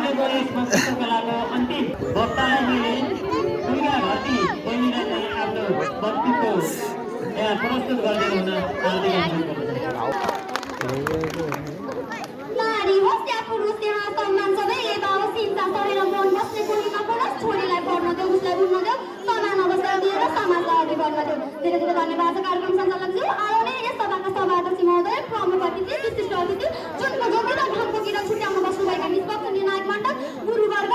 आजको यस वक्तृत्वकलाको अन्तिम वक्तालाई मैले दुर्गा घटी बहिनीलाई चाहिँ आफ्नो वक्तृत्व यहाँ प्रस्तुत गर्दै हुन हार्दिक अनुरोध गर्दछु। नारी होस् या पुरुष यहाँ सम्मान सबै एक होस् हिंसा सहेर मन बस्ने कोही नपरोस् छोरीलाई पढ्न देऊ उसलाई उड्न देऊ समान अवसर दिएर समाजलाई अघि बढ्न देऊ। धेरै धेरै धन्यवाद छ कार्यक्रम सञ्चालकज्यू। आउने यस सभाका सभाध्यक्ष महोदय प्रमुख अतिथि विशिष्ट अतिथि जुनको जोगी र ढाकको किरा छुट्याउन बस्नुभएका निष्पक्ष निर्णायक मण्डल गुरुवर्ग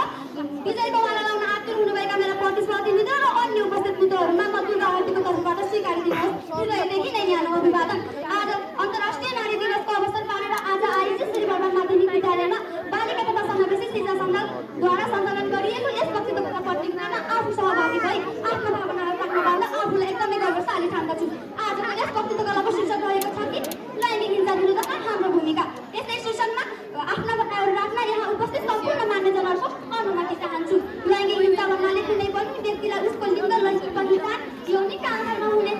विजयको माला लाउन आतुर हुनुभएका मेरा प्रतिनिधि र अन्य उपस्थित मुद्दाहरूमा म दुर्गा हट्टीको तर्फबाट स्वीकार दिनुहोस् हृदयदेखि नै न्यानो अभिवादन। आज अन्तर्राष्ट्रिय नारी दिवसको अवसर पारेर आज आयोजित श्री बर्मन माध्यमिक विद्यालयमा बालिका तथा समावेशी शिक्षा सञ्जालद्वारा सञ्चालन गरिएको यस वक्तृत्वका प्रतियोगितामा आफू सहभागी भई आफ्नो भावनाहरू राख्न पाउँदा आफूलाई एकदमै गौरवशाली ठान्दछु। आजको यस वक्तृत्वकलाको शीर्षक रहेको छ कि लैङ्गिक हिंसा विरुद्धमा हाम्रो भूमिका। यसै शीर्षकमा आफ्ना बताहरू राख्न यहाँ उपस्थित सम्पूर्ण मान्यजनहरूको अनुमति चाहन्छु। लैङ्गिक हिंसा भन्नाले कुनै पनि व्यक्तिलाई उसको लिङ्ग लैङ्गिक पहिचान यौनिक आधारमा हुने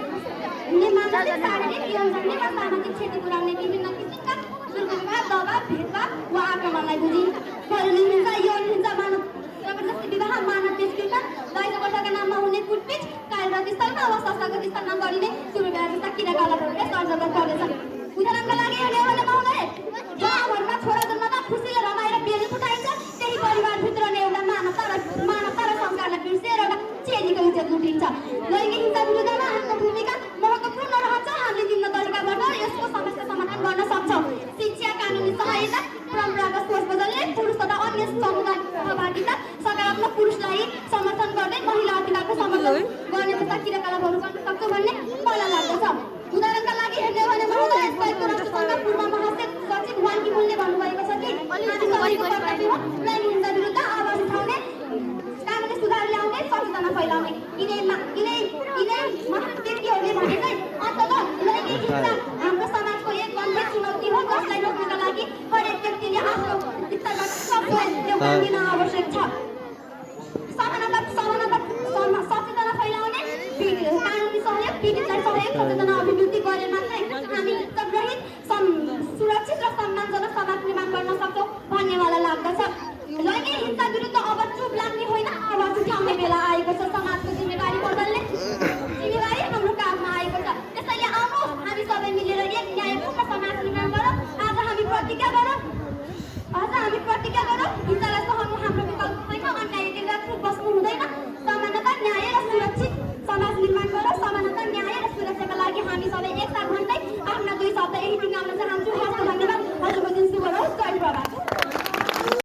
मानसिक शारीरिक यौन वा सामाजिक क्षति पुर्याउने विभिन्न किसिमका दुर्व्यवहार दबाव भेदभाव वा आक्रमणलाई बुझिन्छ। घरेलु हिंसा यौन हिंसा मानव जबरजस्ती विवाह मानव निष्कृतन लैङ्गिक वर्षका नाममा हुने कुटपिट कार्यरत स्थलमा वा संस्थागत स्थलमा गरिने दुर्व्यवहार जस्ता क्रियाकलापहरूले सर्जगत गर्दछन्। उदाहरणका लागि हेर्ने हो भने महोदय जहाँ घरमा छोरा जन्मदा खुसीले रमाएर बेली फुटाइन्छ त्यही परिवारभित्र नै एउटा मानवता र संस्कारलाई बिर्सिएर एउटा चेलीको इज्जत लुटिन्छ। लैङ्गिक हिंसा विरुद्धमा हाम्रो भूमिका महत्त्वपूर्ण रहन्छ। हामीले विभिन्न तरिकाबाट यसको समस्या समाधान गर्न सक्छौँ। शिक्षा कानुनी सहायता परम्परागत सोच बदल्ने पुरुष तथा अन्य समुदायको सहभागिता सकारात्मक पुरुषलाई समर्थन गर्दै महिला अधिकारको समर्थन गर्ने जस्ता क्रियाकलापहरू गर्न सक्छौँ भन्ने मलाई लाग्दछ। उदाहरणका लागि हेर्ने हो भने महोदय संयुक्त राष्ट्रसङ्घका पूर्व महासचिव सचिव वान की मुनले भन्नुभएको छ कि हामी सबैको कर्तव्य हो लैङ्गिक हिंसा विरुद्ध आवाज उठाउने कानुनी सुधार ल्याउने सचेतना फैलाउने। यिनै महान व्यक्तिहरूले भने चाहिँ अन्ततः लैङ्गिक हिंसा हाम्रो समाजको एक गम्भीर चुनौती हो जसलाई रोक्नका लागि हरेक व्यक्तिले आफ्नो स्तरबाट सक्दो योगदान दिन आवश्यक छ। सचेतना फैलाउने कानुनी सहयोग पीडितलाई सहयोग सचेतना अभिवृद्धि गरे मात्रै हामी हिंसारहित सुरक्षित र सम्मानजनक समाज निर्माण गर्न सक्छौँ भन्ने मलाई लाग्दछ। लैङ्गिक हिंसा विरुद्ध अब चुप लाग्ने होइन आवाज उठाउने बेला आएको छ।